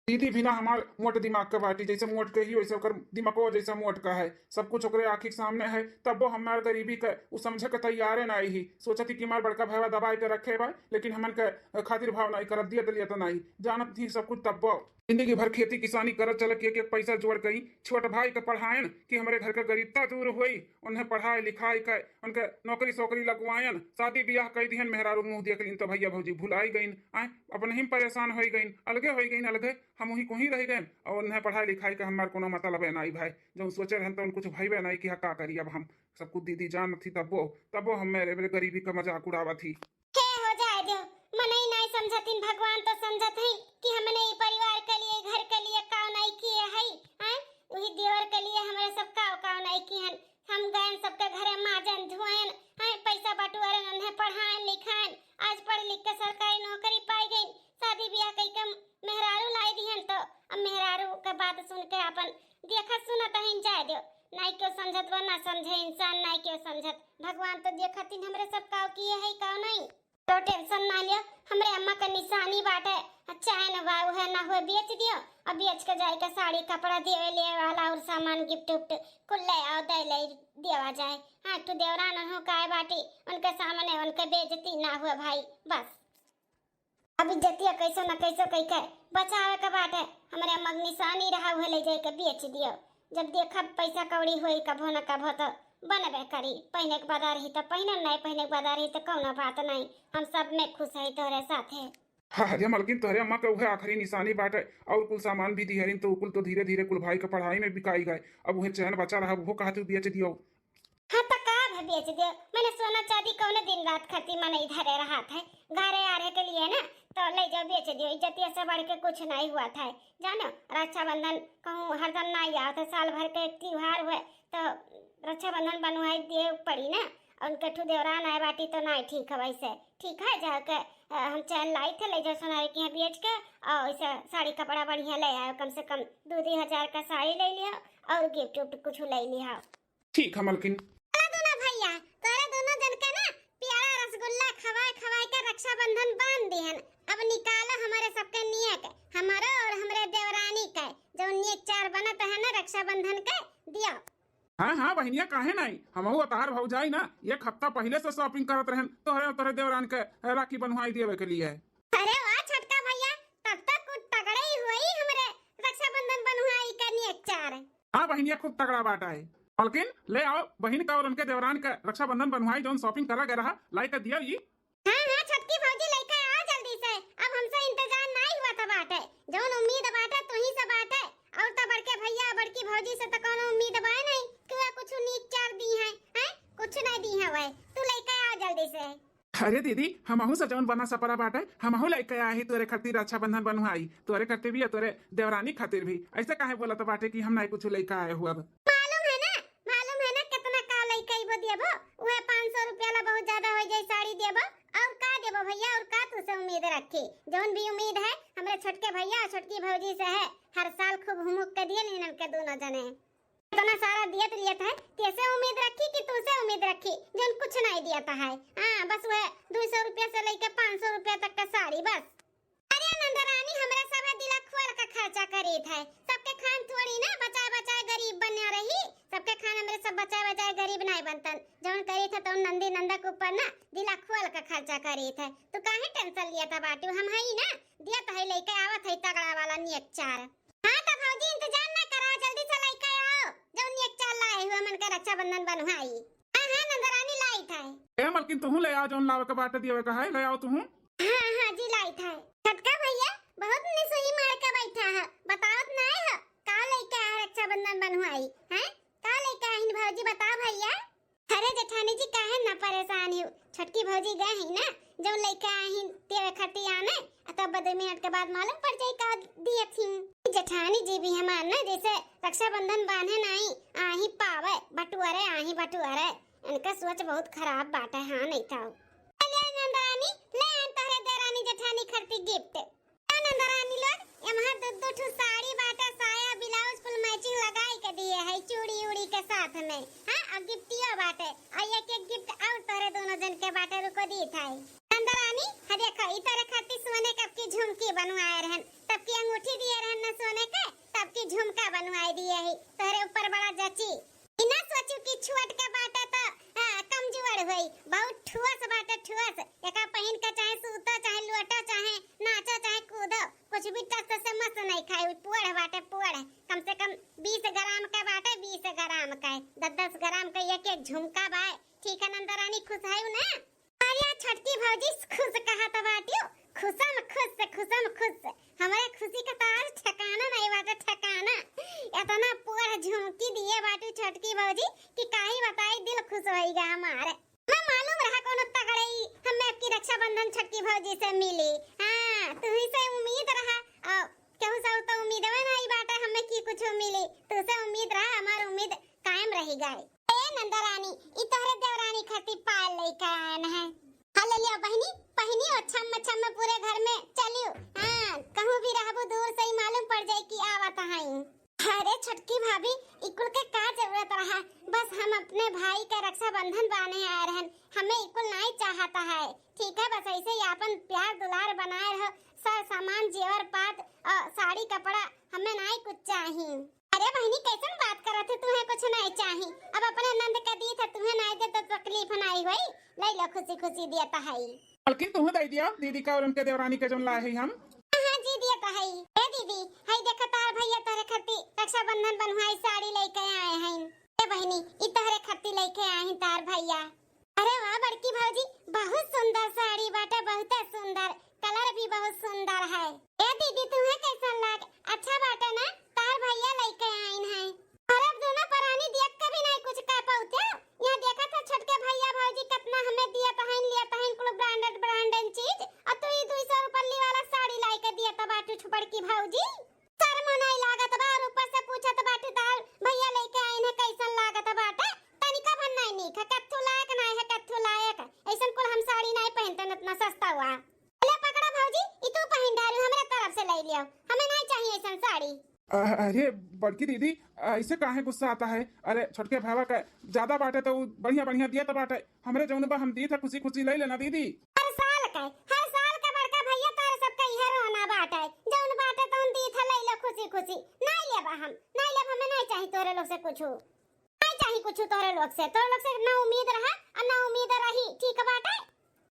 दीदी भी ना हमार मोट दिमाग का बाटी, जैसे मोट के ही वैसे ओकर दिमागो जैसा मोट का है। सब कुछ ओकरे आँखी के सामने है, तब्बो हमार गरीबी का उ समझे के तैयारे ना ही। सोचत ही कि हमार बड़का भैया दबाई के रखे बा, लेकिन हमन के खातिर भाव नहीं करत, दियत लियत नहीं, जानत ही सब कुछ। तब्बो जिंदगी भर खेती किसानी करत चलत एक एक पैसा जोड़ कई, छोट भाई के पढ़ायन कि हमरे घर का गरीबता दूर होई, उन्हें पढ़ाई लिखाई के उनके नौकरी सोकरी लगवायन, शादी ब्याह कई दिहन, मेहरारू मुंह देख लिन तो भैया भौजी भुलाई गईन, आए अपने ही परेशान होई गईन, अलगे होई गईन, अलगे। हम वहीं कोहीं रह गए और उन्हें पढ़ाई लिखाई का हमार कोनो मतलब है नाई भाई। जौन सोचे रहन तो कुछ भइबे नाई कि हाँ का करी। अब हम सब कुछ दीदी जानत ही, तब्बो तब्बो हम मेरे, मेरे गरीबी का मजाक उड़ावत ही। हे हो जाए दो, मनई नाई समझतिन, भगवान तो समझत ही कि हमने ई परिवार के लिए, घर के लिए काव नाई किए हई। हैं, वही देवर के लिए हमरे सब काव काव नाई किहन। हम गयन सबके घरे माजन धोयन, हैं, पैसा बटुअरन, उन्हें पढ़ायन लिखायन, आज पढ़ लिख के सरकारी नौकरी पाई गई, शादी ब्याह कई के मेहरारू लाई दिहन। तो अब मेहरारू के बात सुन के अपन देखत सुनत हईन, जाए दो। नाई क्यों समझत बा, ना समझे इंसान, नाई क्यों समझत। भगवान तो देखतिन हमरे सब काव किए है, काव नहीं। तो टेंशन ना लियो, हमरे अम्मा का निशानी बाटे, चाहे न बा उहे ना हुए बेच दियो, अब बेच के जाए के साड़ी कपड़ा देवे ले वाला और सामान गिफ्ट उफ्ट कुल ले आओ, दे ले देवा जाए। हाँ, तू देवरान हो काय बाटी, उनके सामने उनके बेइज्जती ना हुए भाई, बस। अब इज्जतिया कैसो न कैसो कई के बचावे के बाटे। हमरे अम्मा के निशानी रहा, उहे ले जाए के बेच दियो। जब देखब पैसा कौड़ी होई कभो न कभो तो बनबे करी। पहने के बदा रही तो पहनब, नहीं पहने के बदा रही तो कौनो बात नहीं। हम सब में खुश है तोहरे साथे। अरे मलकिन, तोहरे अम्मा के उहे आखिरी निशानी बाटे। और कुल सामान भी दिहरिन तो कुल तो धीरे धीरे कुल भाई के पढ़ाई में बिकाई गए। अब उहे चैन बचा रहा, वो कहा तू बेच दियो। हाँ, तो का भे बेच दियो? मैंने सोना चांदी कौने दिन रात खातिर मनई धरे रहत है, घरे आरे के लिए ना, तो ले जाओ बेच दियो, इज्जतिया से बढ़ के कुछ नहीं हुआ था। जानो, रक्षाबंधन कहूँ हरदम ना आवत है, साल भर के एक त्योहार हुए तो रक्षाबंधन बनवाई दिए पड़ी ना, और उनके ठू देवरान आए बाटी तो नहीं ठीक है वैसे। ठीक है, जाके अ, हम चैन लाई थे, ले जाओ सोनारी के यहाँ बेच के, और इसे साड़ी कपड़ा बढ़िया ले आयो, कम से कम दो ढाई हजार का साड़ी ले लिया और गिफ्ट उफ्ट कुछ ले लिया। ठीक है मलकिन। चला दोनों भैया, तोरे दोनों जन के ना प्यारा रसगुल्ला खवाए खवाए के रक्षाबंधन बांध दिहन। अब निकालो हमारे सबके नियत, हमारो और हमरे देवरानी के, जो नियत चार बनत है ना रक्षाबंधन के, दियो। हाँ हाँ बहिनिया, काहे नहीं, हमहू अतार भौजाई ना एक हफ्ता पहिले से shopping करत रहन तोहरे और तोहरे देवरान के राखी बंधवाई देवे के लिए। अरे वाह छोटका भैया, तब तक कुछ तगड़े ही हुई हमरे रक्षाबंधन बंधवाई के नियत चार। हाँ बहिनिया, खूब तगड़ा बाटा है। मलकिन, ले आओ बहिन का और उनके देवरान का रक्षाबंधन बंधवाई, जौन shopping करा गया रहा, लाई के दिया ई। हाँ हाँ छोटकी भौजी, लेके आओ जल्दी से, अब हमसे इंतजार नहीं हुआ था बाटे। जौन उम्मीद बाटे तू ही से बाटे, और तो बड़के भैया बड़की भौजी से तो कोनो उम्मीद बाय नहीं कि वह कुछ नीक चार दी है, हैं? कुछ नहीं दी है वह, तू लेके आओ जल्दी से। अरे दीदी, हमहू से जौन बना सपरा बाटे, हमहू लेके आए ही तोरे खातिर रक्षाबंधन बंधवाई, तोरे खातिर भी और तोरे देवरानी खातिर भी। ऐसे काहे बोलत बाटे कि हम नहीं कुछ लेके आए हो? अब मालूम है ना, मालूम है ना कितना का लेके आइबो देबो? उहे पाँच सौ रुपया ला बहुत ज्यादा हो जाए साड़ी देबो। और का देबो भैया, और का तू से उम्मीद रखी? जौन भी उम्मीद है हमरे छोटके भैया और छोटकी भौजी से है, हर साल खूब हुमुक के दिए इनन के दोनों जने। इतना सारा दियत लियत है, कैसे उम्मीद रखी कि तू से उम्मीद रखी, जौन कुछ नहीं दियत है। हाँ, बस वह दो सौ रुपया से लेके पाँच सौ रुपया तक का साड़ी बस। अरे नंदरानी, हमरे सब दिला खोल के खर्चा करीत है, सबके खान थोड़ी ना बचाए बचाए गरीब बने रही, सबके खान हमरे सब बचाए बचाए गरीब नहीं बनतन। जौन करीत है तौन नंदी नंदा के ऊपर ना दिला खोल के खर्चा करीत है। तू काहे टेंशन लियत बाटू, हम हई ना, दियत है लेके आवत है तगड़ा वाला नियत चार। हाँ तो भौजी इंतजार ना करा, जल्दी से लेके आओ जौन नियत चार लाए हुए मन के रक्षाबंधन बंधवाई। हाँ हाँ नंदरानी लाइत है। ए मलकिन, तुहू ले आओ जौन लावे के बाटे दियवे का है, ले आओ तुहू। हाँ हाँ जी लाइत है। छोटका भैया बहुत निसुई मार के बैठा है, बतावत नाय है का लेके आए रक्षाबंधन बंधवाई, हैं? का लेके आहिन भौजी, बता भैया। अरे जेठानी जी काहे ना परेशान हो, छोटकी भौजी गए ही ना, जौन लेके आहिन देवे खातिर आने, आ तब दो मिनट के बाद मालूम पड़ जाई का दियत ही। जेठानी जी भी हमार ना जैसे रक्षाबंधन बांधे नाई, आही पावे बटुअरे, आही बटुअरे। इनका सोच बहुत खराब बाटे। हाँ नहीं था। चलिए नंदरानी, ले आन तोहरे देरानी जेठानी खरती गिफ्ट। आ नंदरानी लोग, एम्हर दू दू ठू साड़ी बाटे, साया, ब्लाउज कुल मैचिंग लगाई के दिए है, चूड़ी उड़ी के साथ में। हाँ, गिफ्टियो बाटे, और एक एक गिफ्ट और तोहरे दोनों जन के बाटे, रुको दी थाई। नंदरानी, हा देखो, ई तोहरे खातिर सोने कब की झुमकी बनवाए रहन, तब की अंगूठी दिए रहन न सोने के, तब की झुमका बनवाए दिए ही, तोहरे ऊपर बड़ा जची। ई ना सोचू कि छोट के बाटे तो, हाँ, कमजोर होई, बहुत ठुअस बाटे, ठुअस। एका पहिन के चाहे सूतो, चाहे लोटो, चाहे नाचो, चाहे कूदो, कुछ भी टस से मस नहीं खाए, उ पोढ़ बाटे, पोढ़। कम से कम बीस ग्राम के बाटे, बीस ग्राम के, दस दस ग्राम के एक एक झुमका बाय। ठीक है नंदरानी, खुश है ना? अरे छोटकी भौजी, खुश कहा तो बाटियो, खुशम खुश, खुशम खुश। हमारे खुशी का तो आज ठिकाना नहीं बाटे, ठिकाना। इतना पोढ़ झुमकी दिए बाटू छोटकी भौजी कि काहे बताई, दिल खुश होइगा हमारे। हमें मालूम रहा कोनो तगड़ई, हमें आपकी रक्षाबंधन छोटकी भौजी से मिली। हाँ, तुही से उम्मीद रहा, और केहू से तो उम्मीदवे नहीं बाटे हमें कि कुछ मिली। तुसे उम्मीद रहा, हमार उम्मीद कायम रही गए। ए नंदरानी, ई तोहरे देवरानी खातिर पायल लेके आयन है। हाँ, ले लिया बहिनी, पहिनी और छम छम पूरे घर में चलियो। हाँ, कहूँ भी रहबू दूर से ही मालूम पड़ जाए कि आवत हई। अरे छोटकी भाभी, इकुल के का जरूरत रहा? बस हम अपने भाई के रक्षाबंधन बांधे आए रहन, हमें इकुल नाई चाहता है। ठीक है, बस ऐसे ही आपन प्यार दुलार बनाए रहो, सर सामान जेवर पात और साड़ी कपड़ा हमें नाई कुछ चाही। अरे बहिनी, कैसन बात करत है? तुम्हें कुछ नहीं चाही? अब अपने नंद के दी थे, तुम्हें नहीं दे तो तकलीफ नहीं हुई, ले लो, खुशी खुशी दिया तो है। बल्कि तुम्हें दे दिया दीदी का और उनके देवरानी के जौन लाए है हम। हाँ जी, दिया तो है। ए दीदी, हई देखा, तार भैया तोहरे खातिर रक्षाबंधन बनवाई साड़ी लेके आए हैं। ए बहिनी, ई तोहरे खातिर लेके आए हैं तार भैया। अरे वाह बड़की भौजी, बहुत सुंदर साड़ी बाटे, बहुत सुंदर, कलर भी बहुत सुंदर है। ए दीदी, तुम्हें कैसन लाग? अच्छा बाटे ना? तार भैया लेके आइन है। अरे अब दोनों परानी दिया कभी नहीं कुछ कह पाउते। यहाँ देखा था छोटके भैया भौजी कितना हमें दिया तहन, लिया तहन कुल ब्रांडेड ब्रांडेड चीज, और तू ई दो सौ रुपये वाला साड़ी लाई के दिया तब बाटू छु बड़की भौजी। शर्म नहीं लागत बा और ऊपर से पूछत बाटू तार भैया लेके आइन है कैसन लागत बाटे। तनिका भर नहीं नीक है, कत्थू लायक नहीं है, कत्थू लायक। ऐसन कुल हम साड़ी नहीं पहनते न, इतना सस्ता हुआ। ले पकड़ा भौजी, ई तू पहिन डारू, हमरे तरफ से ले लियो, हमें नहीं चाहिए ऐसन साड़ी। अ-, अरे बड़की दीदी, ऐसे काहे गुस्सा आता है? अरे छोटके भावा का ज्यादा बाटे तो उ बढ़िया बढ़िया दिया तो बाटे, हमरे जौन बा हम दी था खुशी खुशी ले लेना दीदी। हर साल के, हर साल के बड़का भैया तोरे सबके इहे रोना बाटे, जौन बाटे तौन दी था ले लो खुशी खुशी, नहीं लेबा हम, नहीं लेब, हमें नहीं चाहिए तोरे लोग से कुछ। नहीं चाही कुछ तोहरे लोग से, तोहरे लोग से ना उम्मीद रहा और ना उम्मीद रही, ठीक बाटे?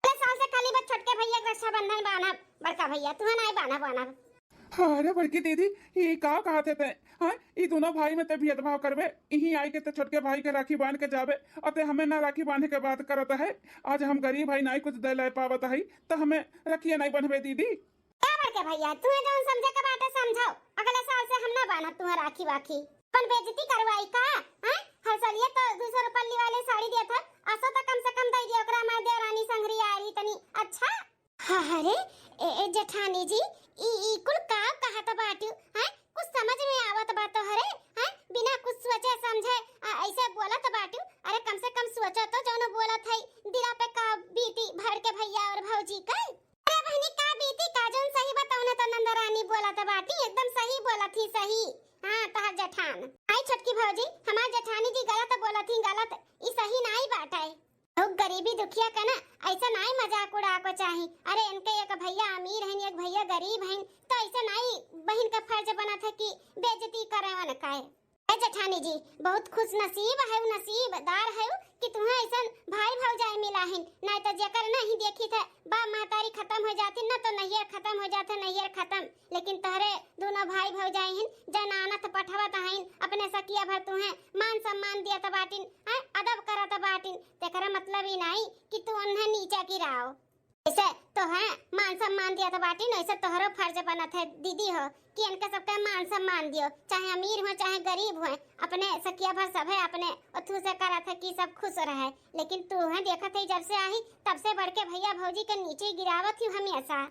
अरे साल से खाली बस छोटके भैया के रक्षाबंधन बांधब, बड़का भैया तुहे नहीं बांधब, बांधब। अरे बड़की दीदी, ये का कहत है ते? हाँ, ई दोनों भाई में ते भेदभाव करबे, यहीं आई के ते छोटके भाई के राखी बांध के जाबे, और ते हमें ना राखी बांधे के बात करत है। आज हम गरीब है, नहीं कुछ दे ले पावत है, तो हमें रखिए नहीं बंधबे दीदी। ए बड़के भैया, तुहे जौन समझे के बाटे समझाओ, अगले साल से हम ना बांधब तुहे राखी वाखी। अपन बेइज्जती करवाई का? हैं? हर साल ये तो दो सौ रुपये वाले साड़ी देत है, असो तो कम से कम दे दियो ओकरा हमार देवरानी संगरी आई तनी। अच्छा। हाँ, अरे, ए, ए, जेठानी जी, ई, ई कुल का कहत बाटू? हैं? कुछ समझ में आवत बा तोहरे? हैं? बिना कुछ सोचे समझे, आ, ऐसे बोलत बाटू? अरे कम से कम सोचो तो जौन बोलत है, दिला पे का बीती भड़के भैया और भौजी का। अरे बहिनी, का बीती का, जौन सही बा तौने तो नंदरानी बोलत बाटी, एकदम सही बोलत ही, सही। हाँ, तोहर जेठान। आई छोटकी भौजी, हमार जेठानी जी गलत बोलत ही, गलत, ई सही नाई बाटे। लोग गरीबी दुखिया के ना ऐसा नाई मजाक उड़ा को चाही। अरे इनके एक भैया अमीर हैं, एक भैया गरीब हैं, तो ऐसा नाई बहिन का फर्ज बनत है कि बेइज्जती करे उनका। ए जेठानी जी, बहुत खुश नसीब है, नसीबदार है कि तुम्हें ऐसन भाई भौजाई मिला है, नहीं तो जेकर नहीं देखी थे बाप महतारी खत्म हो जाती ना तो नैयर खत्म हो जाते, नैयर खत्म। लेकिन तोहरे दोनों भाई भौजाई हैं, जनानत पठवत हैं, अपने सखिया भर तुम्हें मान सम्मान दियत बाटिन, हैं, अदब करत बाटिन, तेकरा मतलब ई नहीं कि तू उन्हें नीचा गिराओ। ऐसे तो है, मान सम्मान दियत बाटिन, ऐसे तोहरो फर्ज बनत है दीदी हो कि इनके सबके मान सम्मान दियो, चाहे अमीर हो चाहे गरीब हो, अपने सखिया भर सब है, अपने ओथू से करत है कि सब खुश रहे। लेकिन तू है देखत है जब से आई तब से बड़के भैया भौजी के नीचे गिरावत ही हमेशा।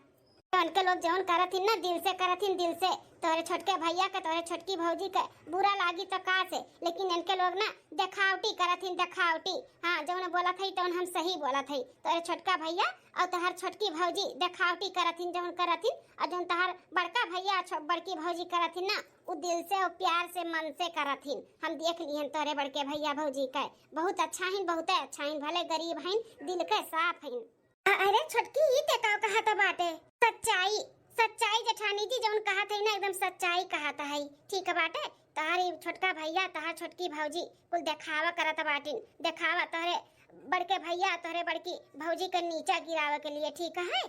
तो उनके लोग जौन करत ही ना दिल से करत ही, दिल से। तोहरे छोटके भैया के, तोहरे छोटकी भौजी के बुरा लागी तो का से, लेकिन इनके लोग ना देखावटी करत ही, देखावटी। हाँ, जौन बोलत है तौन हम सही बोलत है। तोहरे छोटका भैया और तोहर छोटकी भौजी देखावटी करत हिन, जौन करत हिन, और जौन तोहर बड़का भैया छो-, बड़की भौजी करत हिन ना, उ दिल से और प्यार से, मन से करत हिन। हम देख लिहन तोहरे बड़के भैया भौजी के, बहुत अच्छा हिन, बहुते अच्छा हिन, भले गरीब हिन, दिल के साफ हिन। अ-, अरे छोटकी, ई ते का कहत बाटे? सच्चाई, सच्चाई जेठानी जी, जौन कहत है ना, एकदम सच्चाई कहत है। ठीक बाटे, तोहार ई छोटका भैया, तोहार छोटकी भौजी कुल देखावा करत बाटिन, देखावा तोहरे बड़के भैया, तोहरे बड़की भौजी के नीचा गिरावे के लिए, ठीक है?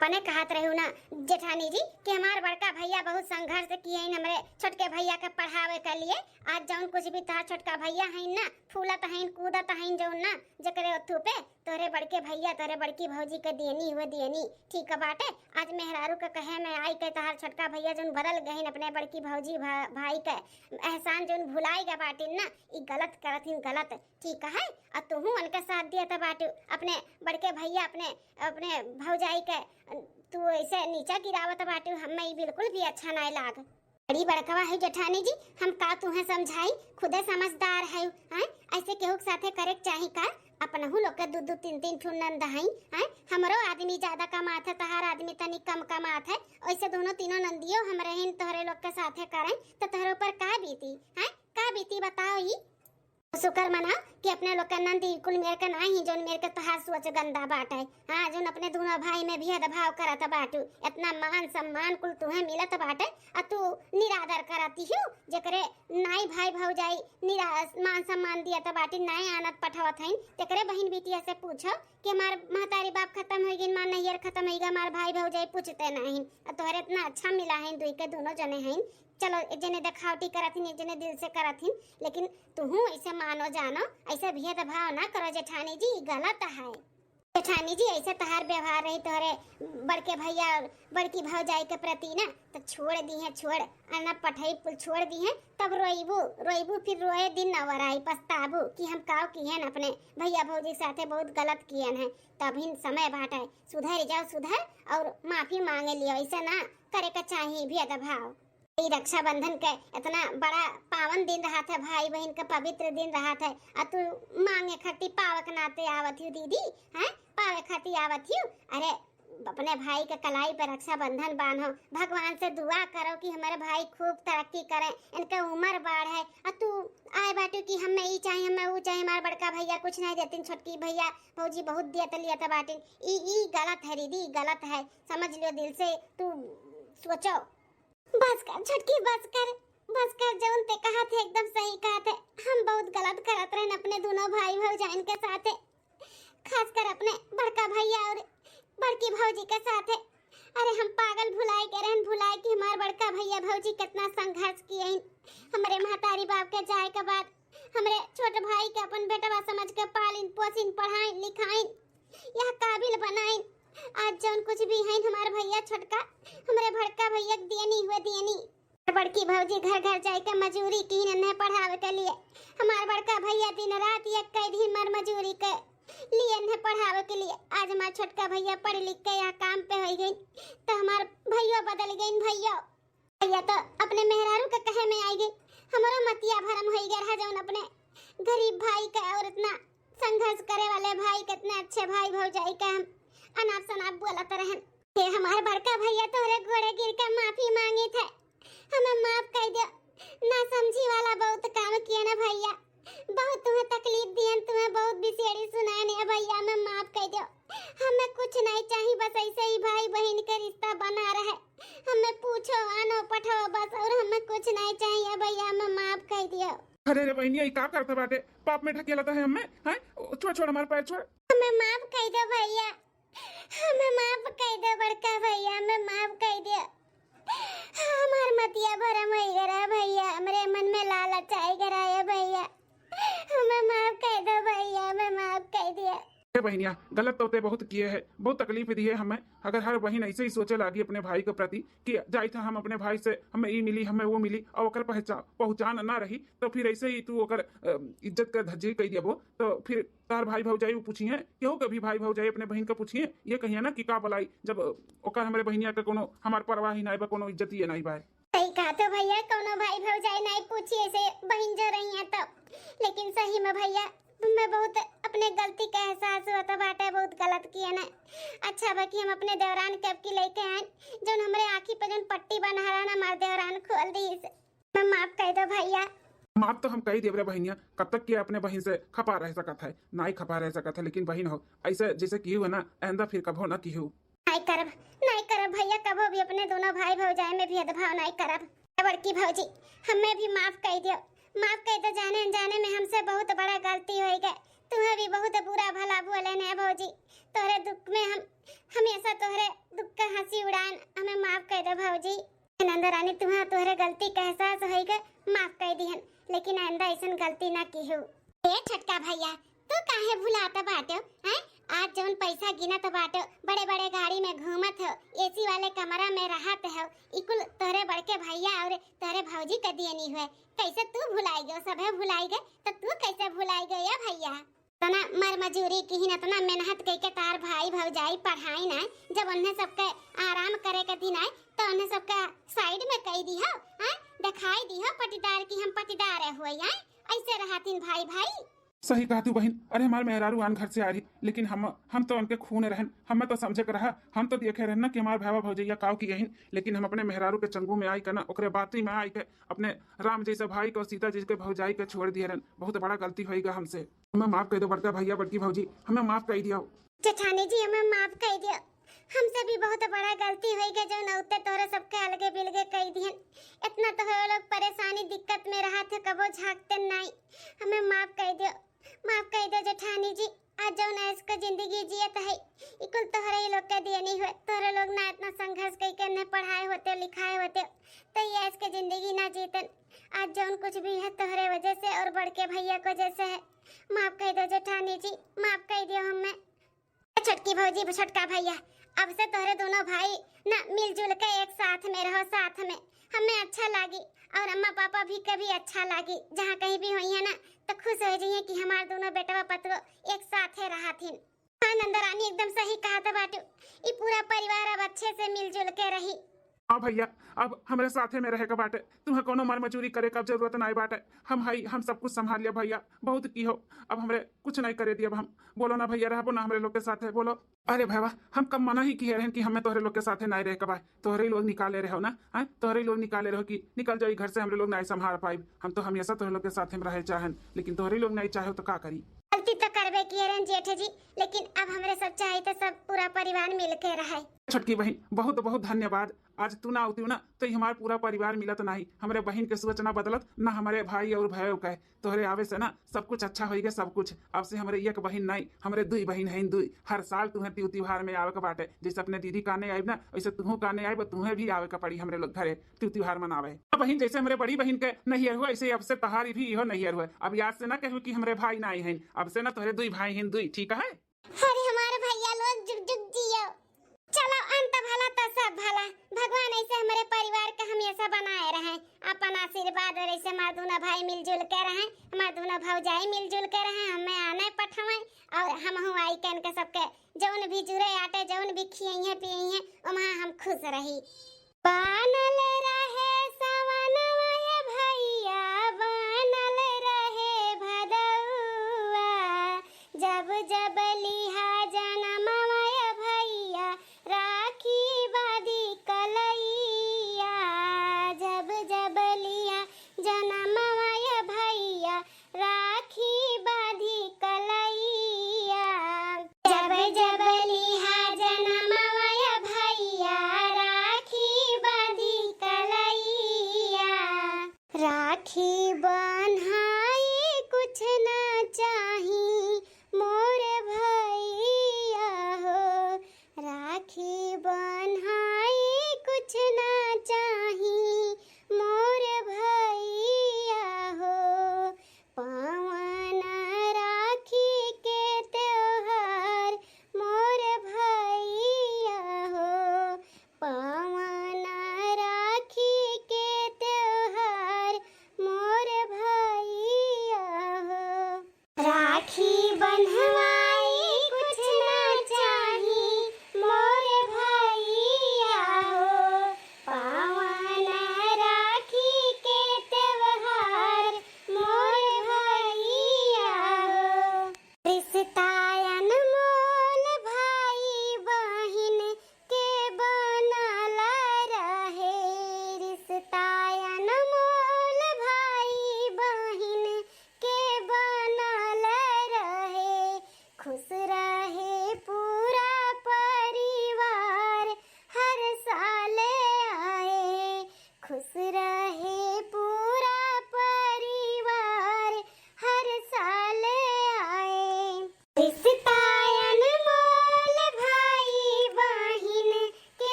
अपने कहत रहू ना जेठानी जी कि हमार बड़का भैया बहुत संघर्ष किए हैं हमरे छोटके भैया के पढ़ावे के लिए। आज जौन कुछ भी तोहार छोटका भैया हैं ना, फूलत हैं, कूदत हैं जौन ना, जेकरे ओथू पे तोहरे बड़के भैया, तोहरे बड़की भौजी के देनी हुए देनी, ठीक बाटे। आज मेहरारू के कहे में आई के तोहार छोटका भैया जौन बदल गए हैं अपने बड़की भौजी भा-, भाई के एहसान जौन भुलाई गए बाटिन ना, ई गलत करत हिन, गलत। ठीक है, आ तुहू उनके साथ दियत बाटू, अपने बड़के भैया, अपने, अपने भौजाई के तू ऐसे नीचा गिरावत बाटू, हमें ई बिल्कुल भी अच्छा नाय लाग। बड़ी बड़कवा है जेठानी जी, हम का तुहें समझाई, खुदे समझदार है, हैं? ऐसे केहू के साथे करे के चाही का? अपनहू लोग के दू दू तीन तीन ठो नंद हैं, हैं? हमरो आदमी ज्यादा कमात है, तहार आदमी तनी कम कमात है, ऐसे दोनों तीनों नंदियो हमरे हिन तोहरे लोग के साथे करें, तो तोहरे ऊपर का बीती, हैं? का बीती बताओ ई? शुक्र मना कि अपने लोग के नंदी कुल मेर के नाही, जौन मेर के तोहार सोच गंदा बाटे। हाँ, जौन अपने दोनों भाई में भेदभाव करत बाटू, इतना मान सम्मान कुल तुहे मिलत बाटे, आ तू निरादर करती हूँ, जेकरे नाई भाई भौजाई निरा-, मान सम्मान दियत बाटी, नाई आनत पठावत हईन, तेकरे बहिन बिटिया से पूछो कि हमार महतारी बाप खत्म होइ गइन, हमार नैहर खत्म होइ गए, हमार भाई भौजाई पूछते नाहीं। आ तोहरे इतना अच्छा मिला है, दुई के दोनों जने हैं, चलो, एक जने देखावटी करत हिन, एक जने दिल से करत हिन, लेकिन तुहू ऐसे मानो जानो, ऐसे भेदभाव ना करो जेठानी जी, ई गलत है। जेठानी जी, ऐसे तहार व्यवहार रही तोहरे बड़के भैया और बड़की भौजाई के प्रति ना, तो छोड़ दी है, छोड़, अना पठाई कुल छोड़ दी है, तब रोइबू, रोइबू फिर रोए दिन न वराई, पछताबू कि हम काव किहन अपने भैया भौजी साथे बहुत गलत किहन है। तब हिन समय बाटे, सुधर जाओ, सुधर और माफी मांगे लियो, ऐसे ना करे के चाही भेदभाव। ई रक्षाबंधन के इतना बड़ा पावन दिन रहत है, भाई बहिन का पवित्र दिन रहत है, आ तू मांगे खातिर पावे के नाते आवत हियो दीदी, हैं? पावे खातिर आवत हियो। अरे, अपने भाई के कलाई पे रक्षाबंधन बांधो, भगवान से दुआ करो कि हमारे भाई खूब तरक्की करें, इनके उम्र बाढ़े, आ तू आए बाटू कि हमें ई चाही, हमें ऊ चाही, हमारे बड़का भैया कुछ नहीं देतिन, छोटकी भैया भौजी बहुत दियत लियत बाटिन। ई, ई गलत है दीदी, ई गलत है, समझ लियो, दिल से तू सोचो। बस कर छोटकी, बस कर, बस कर, जौन ते कहत है एकदम सही कहत है। हम बहुत गलत करत रहन अपने दोनों भाई भौजाइन के साथे, खासकर अपने बड़का भैया और बड़की भौजी के साथे। अरे हम पागल भुलाए के रहन, भुलाए कि हमार बड़का भैया भौजी कितना संघर्ष किए हैं। हमरे महतारी बाप के जाए के बाद हमरे छोट भाई के अपन बेटवा समझ के पालिन, पोसिन, पढ़ाइन, लिखाइन, यह काबिल बनाइन। आज जौन कुछ भी है हमार भैया छोटका, हमरे बड़का भैया के दियनी हुए दियनी। बड़की भौजी घर घर जाए के मजूरी कीन इन्हें पढ़ावे के लिए। हमार बड़का भैया दिन रात एक कई दिन मर मजूरी के लिए इन्हें पढ़ावे के लिए। आज हमार छोटका भैया पढ़ लिख के यहाँ काम पे हो गई, तो हमार भैया बदल गई। भैया, भैया तो अपने मेहरारू के कहे में आई गई। हमारो मतिया भरम हो गया रहा, जौन अपने गरीब भाई का और इतना संघर्ष करे वाले भाई के, इतने अच्छे भाई भौजाई के हम अनाप शनाप बोलत रहन। हे हमार बड़का भैया, तोहरे गोड़े गिर के माफी मांगी थे, हमें माफ कर दो। ना समझी वाला बहुत काम किए ना भैया, बहुत तुम्हें तकलीफ दियन, तुम्हें बहुत बिसेड़ी सुनाए ने भैया, हमें माफ कर दो। हमें कुछ नहीं चाहिए, बस ऐसे ही भाई बहन के रिश्ता बना रहे। हमें पूछो, आनो, पठाओ बस, और हमें कुछ नहीं चाहिए भैया, हमें माफ कर दियो। अरे रे बहनिया, ई का करत बाटे? पाप में ढकेलत है हमें, हैं? छोड़, छोड़, हमार पैर छोड़। हमें माफ कर दो भैया, हमें माफ कर दो बड़का भैया, हमें माफ कर दो। हमार मतिया भरम हो गया भैया, हमरे मन में लालच आ गया है भैया, हमें माफ कर दो भैया, हमें माफ कर दिया। ए बहिनिया, गलत तो ते बहुत किए है, बहुत तकलीफ दिए हमें। अगर हर बहिन ऐसे ही सोचे लागी अपने भाई के प्रति कि जाइत है हम अपने भाई से, हमें ई मिली, हमें वो मिली, और ओकर पहचा-, पहचान ना रही, तो फिर ऐसे ही तू ओकर, अ, इज्जत के धज्जी कह दियबो, तो फिर तार भाई भौजाई वो पूछिए, केहू के भी भाई भौजाई अपने बहिन के पूछिए, ये कहिए ना कि का बलाई, जब ओकर हमरे बहिनिया के कोनो हमार परवाह ही नाई बा, कोनो इज्जत ही नाई बा। सही कहा तो भैया, कोनो भाई भौजाई नाई पूछिए से बहिन जो रही है तो। लेकिन सही में भैया, मैं बहुत अपने गलती का एहसास होता बाटे, बहुत गलत किए ना। अच्छा बा कि हम अपने देवरान के अब की लेके आए, जौन हमरे आँखी पे जौन पट्टी बना रहा ना, हमार देवरान खोल दी से। मैं माफ कइ दो भइया। माफ तो हम कइ देब रे बहिनिया, कब तक के अपने बहिन से खपा रह सकत है? नाई खपा रह सकत है, लेकिन बहिन हो, ऐसे जैसे किहू है ना, आइंदा फिर कभो ना किहू। नाई करब, नाई करब भइया, कभो भी अपने दुनो भाई भौजाई में भेदभाव नाई करब। बड़की भौजी, हमें भी माफ कइ दियो, माफ कइ दो। जाने अनजाने में हमसे बहुत बड़ा गलती होइ गए। तुम्हें भी बहुत बुरा भला बोले ने भौजी, तोहरे दुख में हम हमेशा तोहरे दुख का हंसी उड़ाएन। हमें माफ कइ दो भौजी। नंद रानी, तुम्हें तोहरे गलती का एहसास होइ गए, माफ कइ दिहन, लेकिन आइंदा ऐसन गलती ना किहू। ए छोटका भइया, तू काहे भुलात बाटो, हैं? आज जौन पैसा गिनत बाटो, बड़े बड़े गाड़ी में घूमत हो, एसी वाले कमरा में रहत हो, ई कुल तोहरे बड़के भइया और तोहरे भौजी के दियनी हुए। कैसे तू भुलाई गयो? सभे भुलाई गए, तो तू कैसे भुलाई गयो या भइया? तना मर मजूरी किहिन, अतना मेहनत कइके तार भाई भौजाई पढ़ाइन आए, जब उन्हें सबके आराम करे के दिन आए, तो उन्हें सबका साइड में कइ दिहो, हैं? दिखाई दिहो पटीदार कि हम पटीदार हुए, हैं? ऐसे रहतिन भाई भाई। सही कहतू बहिन, अरे हमार मेहरारू आन घर से आ रही, लेकिन हम हम तो उनके खून रहन, हमें तो समझे के रहा, हम तो देखे रहन ना कि हमार भावा भौजैया काव की यहिन, लेकिन हम अपने मेहरारू के चंगू में आई के ना, ओकरे बाती में आई के अपने राम जैसे भाई को, सीता जी के भौजाई के छोड़ दिए रहन। बहुत बड़ा गलती होइगा हमसे, हमें माफ कर दो बड़का भैया, बड़की भौजी, हमें माफ कर दियो। जेठानी जी, हमें माफ कर दियो, हमसे भी बहुत बड़ा गलती होइगा, जौन औते तोहरे सबके अलगे बिलगे कर दिहन। इतना तोहरे लोग परेशानी दिक्कत में रहा थे, कबो झांकते नाई, हमें माफ कर दियो, माफ कर दियो जेठानी जी। आज जौन ऐश के जिंदगी जियत है, ई कुल तोहरे ही लोग के देनी हुए। तोहरे लोग ना इतना संघर्ष कइके इन्हें पढ़ाए होते, लिखाए होते, तो ये ऐश के जिंदगी ना जीतन। आज जौन कुछ भी है तोहरे वजह से और बड़के भैया के वजह से है। माफ कर दो जेठानी जी, माफ कर दियो हमें। छोटकी भौजी, छोटका भैया, अब से तोहरे दोनों भाई ना मिलजुल के एक साथ में रहो, साथ में। हमें अच्छा लागी और अम्मा पापा भी के भी अच्छा लागी। जहाँ कहीं भी होइहैं ना, तो खुश हो जाइए कि हमार दोनों बेटवा पतुआ एक साथे रहत हिन। हाँ नंदरानी, एकदम सही कहत बाटू, ई पूरा परिवार अब अच्छे से मिलजुल के रही। हाँ भैया, अब हमरे साथे में रहे के बाटे, तुम्हें कोनो मर मजूरी करे का जरूरत नाई बाटे। हम हई, हम सब कुछ संभाल लिया भैया, बहुत की हो, अब हमरे कुछ नाई करे दिया। अब हम, बोलो ना भैया, रहबो ना हमरे लोग के साथे, बोलो। अरे भैया, हम कब मना ही किए रहन कि हमें तोहरे लोग के साथे नाई रहे के बा? तोहरे ही लोग निकाले रहो ना, हैं? तोहरे ही लोग निकाले रहो कि निकल जाओ ई घर से, हमरे लोग नाई संभाल पाइब। हम तो हमेशा तोहरे लोग के साथे में रहे चाहन, लेकिन तोहरे ही लोग नाई चाहो तो का करी? गलती तो करबे किए रहन जेठ जी, लेकिन अब हमरे सब चाही तो सब पूरा परिवार मिल के रहे। छोटकी बहिन, बहुत बहुत धन्यवाद। आज तू ना होती ना तो ई हमार पूरा परिवार मिलत नाही, हमरे बहिन के सोच ना बदलत, ना हमारे भाई और भाई के। तोहरे आवे से ना सब कुछ अच्छा होइगे, सब कुछ। अब से हमरे एक बहिन नाई, हमरे दुई बहिन हैं, दुई। हर साल तुहें त्यू त्योहार में आवे के बाटे, जैसे अपने दीदी काने आइब ना, वैसे तुहू काने आइब, तुहें भी आवे के पड़ी हमरे लोग घरे त्यू त्योहार मनावे। अब बहिन, जैसे हमरे बड़ी बहिन के नैहर हुआ, ऐसे अब से तहारी भी इहो नैहर हुआ। अब याद से ना कहू कि हमरे भाई नाई हैं, अब से ना तोहरे दुई भाई हैं, दुई, ठीक है? अरे हमारे भैया लोग जुग जुग जियो। चलो अंत भला तो सब भला, भगवान ऐसे हमरे परिवार का हमेशा बनाए रहे, अपन आशीर्वाद और ऐसे हमार दोनों भाई मिलजुल के रहे, हमार दोनों भौजाई मिलजुल के रहे, हमें आने पठवे और हम हूँ आई के इनके सबके जौन भी जुरे आटे, जौन भी खियइहें पियइहें, ओमा हम खुश रही। बनल रहे सवनवा ए भैया, बनल रहे भदौआ, जब जब लिहा जनमवा ए भैया, राखी बांधी कलैया, जब जब लिहा जनमवा ए भैया, राखी बांधी कलैया। जब जब लिहा जनमवा ए भैया, राखी बांधी कलैया। राखी बन्हाई कुछ ना चाही मोर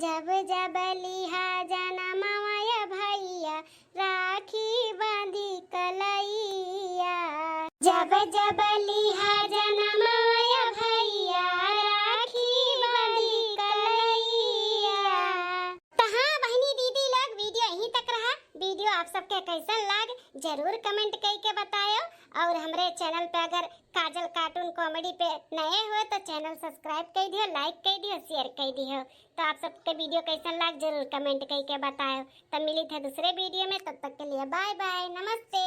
जब जब लिहा जनमवा ए भैया, राखी बांधी कलैया। जब जब लिहा जनमवा ए भैया, राखी बांधी कलैया। तो हाँ बहिनी दीदी लोग, video यहीं तक रहा। Video आप सबके कैसन लाग, जरूर comment कई के बतायो। और हमरे channel पे अगर काजल cartoon comedy पे नए हो तो channel subscribe कई दियो, like कई दियो, share कई दियो। तो आप सबके video कैसन लाग, जरूर comment कई के बतायो। तब मिली थे दूसरे video में, तब तक के लिए bye bye, नमस्ते।